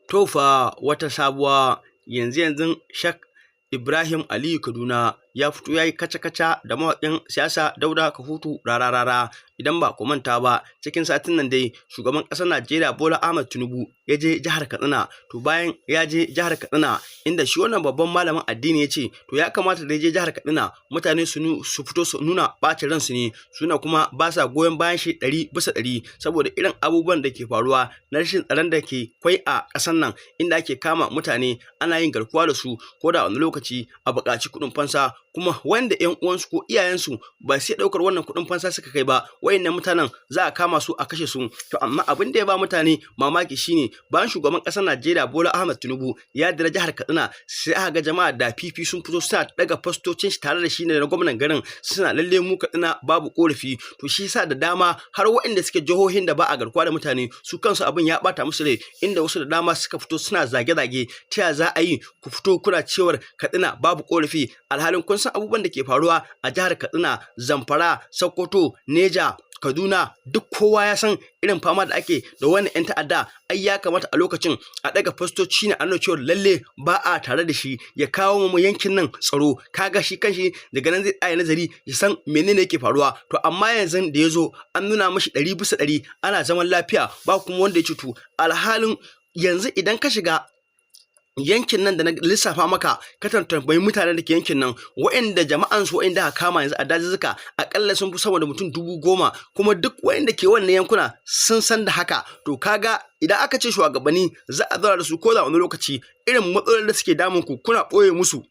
To fa, wata sabuwa yanzu yanzun Sheikh Ibrahim Aliyu Kaduna ya fito ya yi kaca-kaca da mawaƙin siyasa Dauda Kahutu Rarara. Idan ba ku manta ba, cikin satin nan dai shugaban ƙasar Najeriya Bola Ahmed Tinubu ya je jihar Katsina. To bayan ya je jihar Katsina, inda shi wannan babban malamin addini ya ce to ya kamata da ya je jihar Katsina mutane su fito su nuna ɓacin ransu ne, suna kuma ba sa goyon bayan shi 100%, saboda irin abubuwan da ke faruwa na rashin tsaron da ke kwai a ƙasar nan, inda ake kama mutane ana yin garkuwa da su, ko da wani lokaci a buƙaci kuɗin fansa, kuma wanda ƴan uwansu ko iyayensu ba sai ɗaukar wannan kuɗin fansa suka kai ba, wayannan mutanen za a kama su a kashe su. To amma abin da ya ba mutane mamaki shine, bayan shugaban ƙasar Najeriya Bola Ahmed Tinubu ya dira jihar Katsina, sai aka ga jama'a da fifi sun fito suna daga fastocin shi tare da shi ne na gwamnan garin, suna lalle mu Katsina babu korafi. To shi yasa da dama har waɗanda suke jihohin da ba a garkuwa da mutane, su kansu abin ya bata musu rai, inda wasu da dama suka fito suna zage-zage: ta ya za a yi ku fito kuna cewar Katsina babu korafi, alhalin kun san abubuwan da ke faruwa a jihar Katsina, Zamfara, Sokoto, Neja, Kaduna? Duk kowa ya san irin fama da ake da wannan 'yan ta'adda. Ai ya kamata a lokacin a daga fastoci ne a nuna cewa lalle ba a tare da shi, ya kawo mu yankin nan tsaro. Kaga shi kanshi daga nan zai tsaya nazari ya san menene yake faruwa. To amma yanzu da ya zo, an nuna mashi 100% ana zaman lafiya, ba kuma wanda ya cutu, alhalin yanzu idan ka shiga yankin nan da na lissafa maka, ka tambayi mutanen da ke yankin nan, waɗanda jama'an su waɗanda aka kama yanzu a dazuzzuka akalla sun fi sama da mutum 10,000, kuma duk waɗanda ke wannan yankuna sun san da haka. To kaga idan aka ce shugabanni za a zauna da su, ko da wani lokaci irin matsalolin da suke damun ku kuna ɓoye musu,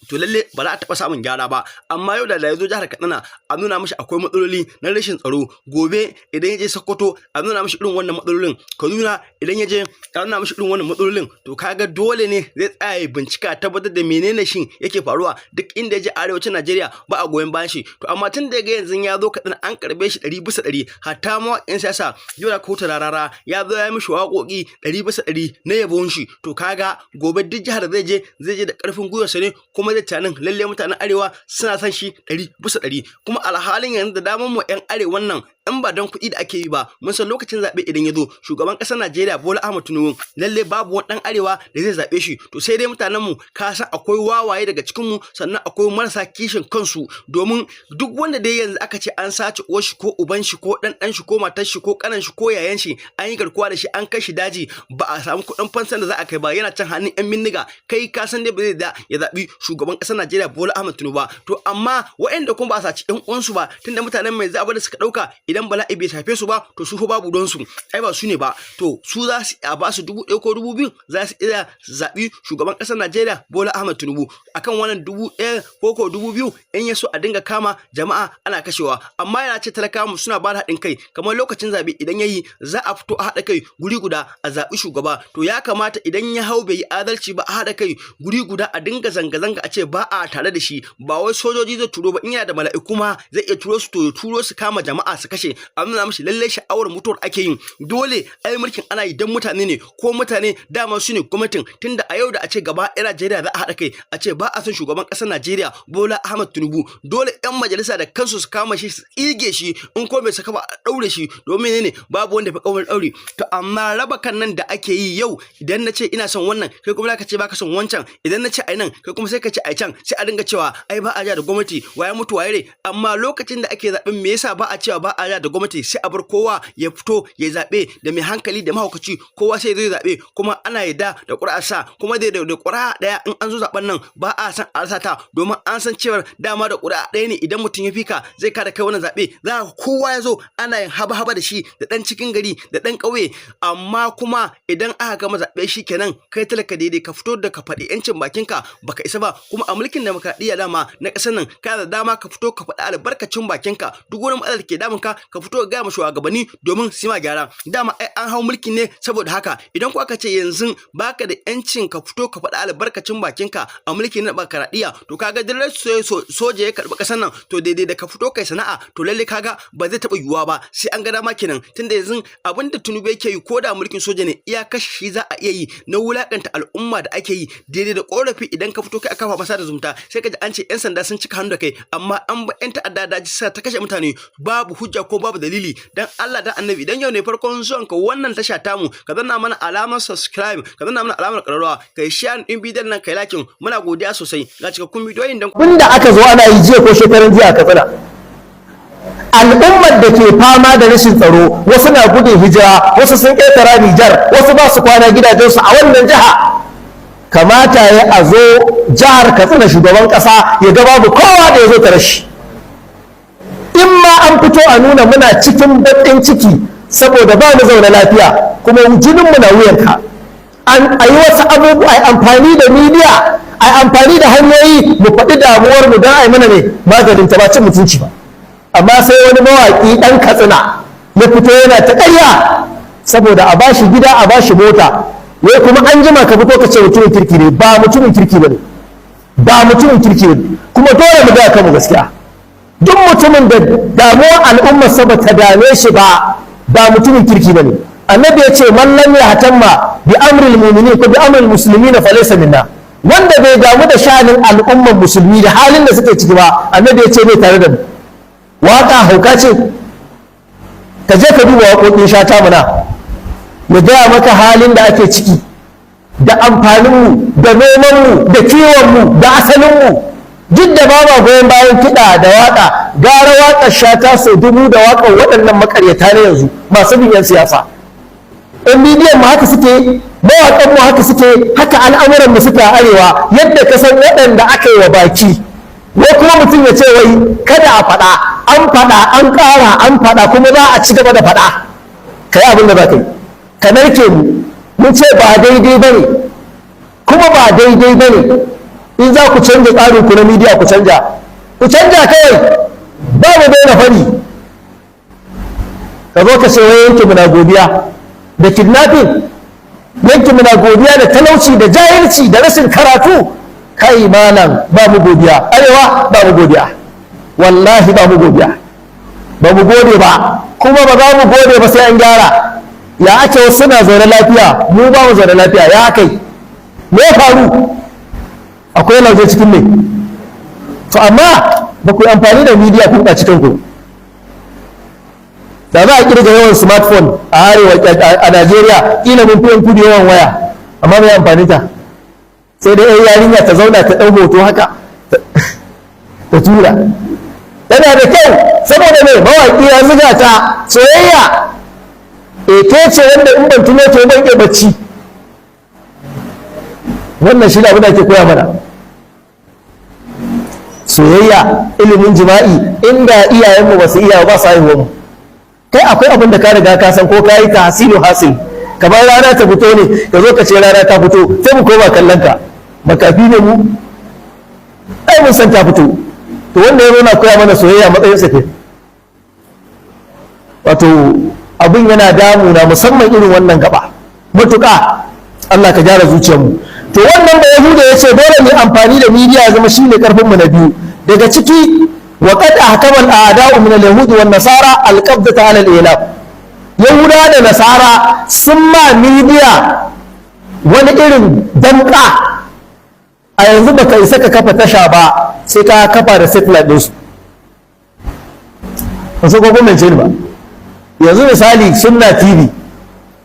to lalle ba za a taɓa samun gyara ba. Amma yau da ya zo jihar Katsina, a nuna mishi akwai matsaloli na rashin tsaro. Gobe idan ya je Sokoto, a nuna mishi irin wannan matsalolin. Kaduna idan ya je, a nuna mishi irin wannan matsalolin. To kaga dole ne zai tsaya ya bincika, tabbatar da menene shin yake faruwa. Duk inda ya je arewacin Najeriya ba a goyon bayan shi. To amma tun da ga yanzu ya zo Katsina an karbe shi 100%, hatta mawaƙin siyasa Dauda Kahutu Rarara ya zo ya yi mishi waƙoƙi 100% na yabon shi, to kaga gobe duk jihar da zai je, zai je da ƙarfin gwiwarsa ne, kuma zai tunanin lalle mutanen arewa suna son shi 100%. Kuma alhalin yanzu da daman mu 'yan arewan nan, in ba don kuɗi da ake yi ba, mun san lokacin zaɓe idan ya zo, shugaban ƙasar Najeriya Bola Ahmed Tinubu, lalle babu wani ɗan arewa da zai zaɓe shi. To sai dai mutanen mu, ka san akwai wawaye daga cikin mu, sannan akwai marasa kishin kansu, domin duk wanda dai yanzu aka ce an sace uwar shi ko uban shi ko ɗan ɗan shi ko matar shi ko ƙanan shi ko yayan shi, an yi garkuwa da shi, an kai shi daji, ba a samu kuɗin fansan da za a kai ba, yana can hannun 'yan bindiga, kai ka san dai ba zai da ya zaɓi shugaban ƙasar Najeriya Bola Ahmed Tinubu ba. To amma waɗanda kuma ba a saci ƴan uwansu ba, tunda mutanen mai zaɓa da suka ɗauka idan bala'i bai shafe su ba, to su fa babu don su, ai ba su ne ba. To su za su a ba su 1,000 ko 2,000, za su iya zaɓi shugaban ƙasar Najeriya Bola Ahmed Tinubu akan wannan 1,000 ko 2,000, in ya so a dinga kama jama'a ana kashewa. Amma yana ce talakawa mu suna ba da haɗin kai, kamar lokacin zaɓe idan yayi, za a fito a haɗa kai guri guda a zaɓi shugaba. To ya kamata idan ya hau bai yi adalci ba, a haɗa kai guri guda a dinga zanga-zanga, a ce ba a tare da shi. Ba wai sojoji zai turo ba, in yana da mala'iku ma zai iya turo su, to ya turo su kama jama'a su kashe, a nuna mishi lallai sha'awar mutuwar ake yin. Dole ai mulkin ana yi dan mutane ne, ko mutane dama su ne gwamnatin. Tunda a yau da a ce gaba ɗaya Najeriya za a haɗa kai a ce ba a son shugaban ƙasar Najeriya Bola Ahmed Tinubu, dole ƴan majalisa da kansu su kama shi su tsige shi, in ko bai saka ba a ɗaure shi, domin ne babu wanda fi ƙaunar ɗaure. To amma raba kan nan da ake yi yau, idan na ce ina son wannan, kai kuma ka ce baka son wancan. Idan na ce ai nan, kai kuma sai ka ce ai can. Sai a dinga cewa ai ba a ja da gwamnati, waye mutu waye rai. Amma lokacin da ake zaɓen, me yasa ba a cewa ba a ja da gwamnati? Sai a bar kowa ya fito ya zaɓe, da mai hankali da mahaukaci, kowa sai zai zaɓe, kuma ana yarda da ƙuri'ar sa. Kuma da ƙuri'a ɗaya in an zo zaɓen nan ba a san a rasa ta, domin an san cewar dama da ƙuri'a ɗaya ne idan mutum ya fika zai kada kai wannan zaɓe. Za ka kowa ya zo ana yin haba-haba da shi, da ɗan cikin gari da ɗan ƙauye. Amma kuma idan aka gama zaɓe shi kenan, kai talaka daidai ka fito da ka faɗi yancin bakinka baka isa ba. Kuma a mulkin demokradiyya dama na ƙasar nan, kana da dama ka fito ka faɗi albarkacin bakinka. Duk wani matsalar da ke damun ka, ka fito ka gaya ma shugabanni domin su ma gyara. Dama ai an hau mulkin ne saboda haka. Idan ko aka ce yanzu baka da yancin ka fito ka faɗi albarkacin bakinka a mulkin na demokradiyya, to kaga duk soja ya karɓi ƙasar nan, to daidai da ka fito kai sana'a, to lalle kaga ba zai taɓa yiwuwa ba, sai an ga dama kenan. Tunda yanzu abin da Tinubu yake yi, ko da mulkin soja ne, iya kashe shi za a iya yi na wulakanta al'umma da ake yi. Daidai da korafi idan ka fito kai a kafafen sada zumunta, sai ka ji an ce yan sanda sun cika hannu da kai. Amma an ba yan ta'adda daji sa ta kashe mutane, babu hujja. ko babu dalili. Dan Allah dan Annabi, idan yau ne farkon zuwan ka wannan tasha tamu, ka danna mana alamar subscribe, ka danna mana alamar ƙararrawa, kai share din bidiyon nan, kai like. Muna godiya sosai. Ga cikakkun bidiyoyin dan Abinda aka zo ana yi jiya ko shekaran jiya a Katsina, al'ummar da ke fama da rashin tsaro, wasu na gudun hijira, wasu sun ƙetara Nijar, wasu ba su kwana gidajensu a wannan jiha. Kamata ya a zo jihar Katsina, shugaban ƙasa ya ga babu kowa da ya zo ta rashi. In ma an fito a nuna muna cikin baƙin ciki saboda ba mu zaune lafiya, kuma jininmu na wuyanka. A yi wasu abubuwa, a yi amfani da media, a yi amfani da hanyoyi mu faɗi damuwar mu don a yi mana ne maganin ta, ba cin mutunci ba. Amma sai wani mawaƙi ɗan Katsina ya fito yana ta ƙarya saboda a bashi gida, a bashi mota. Wai kuma an jima ka fito ka ce mutumin kirki ne. Ba mutumin kirki ba ne, ba mutumin kirki ne. Kuma dole mu gaya kanmu gaskiya: duk mutumin da damuwar al'ummar sa ta dame shi ba, ba mutumin kirki ba ne. Annabi ya ce: "Man lam yahtamma bi amril mu'minin ko bi amril muslimin fa laysa minna." Wanda bai damu da sha'anin al'ummar musulmi da halin da suke ciki ba, Annabi ya ce bai tare da mu. Waka hauka ce. Ka je ka duba waƙoƙin Shata mana, ya gaya maka halin da ake ciki da amfaninmu da nomanmu da kiwonmu da asalinmu. Duk da ba ma goyon bayan kiɗa da waƙa, gara waƙar Shata sau dubu da waƙar waɗannan makaryata na yanzu masu bin 'yan siyasa. Yan bidiyon mu haka suke, mawaƙan mu haka suke, haka al'amuran mu suke a Arewa, yadda ka san waɗanda aka yi wa baki. Wai kuma mutum ya ce wai kada a faɗa. An faɗa, an ƙara, an faɗa, kuma za a ci gaba da faɗa. Ka yi abin da za ka yi, ka narke mu. Mun ce ba daidai ba ne, kuma ba daidai ba ne. In za ku canja tsarin ku na media, ku canja, ku canja kawai, ba mu daina fari. Ka zo ka ce wai yanke muna godiya da kidnapping, yanke muna godiya da talauci da jahilci da rashin karatu. Kai malam, ba mu godiya. Arewa, ba mu godiya. Wallahi ba mu godiya, ba mu gode ba, kuma ba za mu gode ba sai an gyara. Ya ake wasu suna zaune lafiya, mu ba mu zaune lafiya? Ya kai, me ya faru? Akwai lauje cikin me. To amma ba ku yi amfani da media kun ɓaci kanku. Da za a kirga yawan smartphone a Arewa, a Najeriya, kila mun fi yan Kudu yawan waya, amma mai amfani ta? Sai dai yan yarinya ta zauna ta ɗau hoto haka ta tura, tana da kyau saboda mai mawaƙi ya zuga ta soyayya. E, ke ce wanda in ban tuno to ban iya bacci. Wannan shi da abin da ake koya mana, soyayya, ilimin jima'i, inda iyayenmu ba su iya ba su haihuwa mu. Kai, akwai abin da ka riga ka san ko ka yi tahsilu hasil, kamar rana ta fito ne, ka zo ka ce rana ta fito, sai mu koma kallon ka. Makafi ne mu? Ai mun san ta fito. To wanda ya zo na koya mana soyayya, matsayin sa ke. Wato abin yana damuna, musamman irin wannan gaba, matuƙa. Allah ka gyara zuciyarmu. To wannan da Yahuda ya ce dole mu amfani da media ya zama shine karfin mu na biyu. Daga ciki, wa qad ahkama al-a'da'u min al-yahudi wan nasara al-qabdata 'ala al-i'lam. Yahuda da Nasara sun ma media wani irin damƙa. A yanzu baka isa ka kafa tasha ba sai ka kafa da satellite ɗinsu. Ba su ko ce ba. Yanzu misali Sunna TV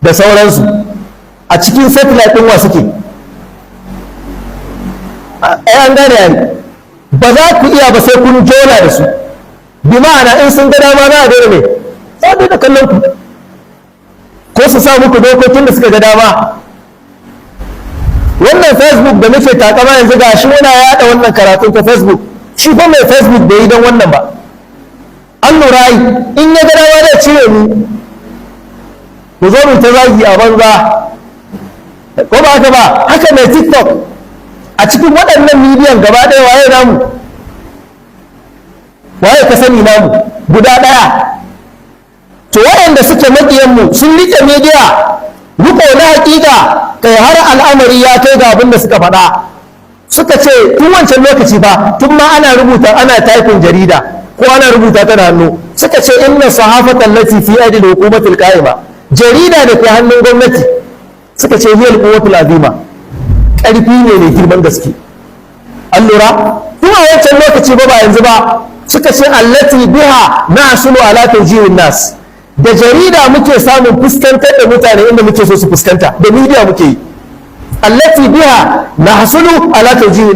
da sauransu, a cikin satellite ɗin wa suke? Ai an gane. Ai ba za ku iya ba sai kun jona da su. Bi ma'ana, in sun ga dama za a daina ne, za a daina kallon ku, ko su sa muku dokokin da suka ga dama. Wannan Facebook da muke takama yanzu, ga shi muna yada wannan karatun ta Facebook. Shi fa mai Facebook bai yi don wannan ba. An lura ai, in ya ga dama zai cire mu, mu zo mu ta zagi a banza, ko ba haka ba? Haka mai TikTok. A cikin waɗannan midiyan gaba ɗaya, waye namu? Waye ka sani namu guda ɗaya? To waɗanda suke maƙiyanmu sun riƙe media riko na haƙiƙa. Kai, har al'amari ya kai ga abin da suka faɗa. Suka ce tun wancan lokaci fa, tun ma ana rubuta, ana typing jarida ko ana rubuta ta da hannu, suka ce: "Inna sahafata allati fi aidi hukumatil qa'ima", jarida da ke hannun gwamnati, suka ce "hiyal quwwatul azima", ƙarfi ne mai girman gaske. An lura, tun a wancan lokaci ba, ba yanzu ba. Suka ce التي بها نحصل على توجيه الناس. Da jarida muke samun fuskantar da mutane inda muke so su fuskanta, da media muke yi. التي بها نحصل على توجيه.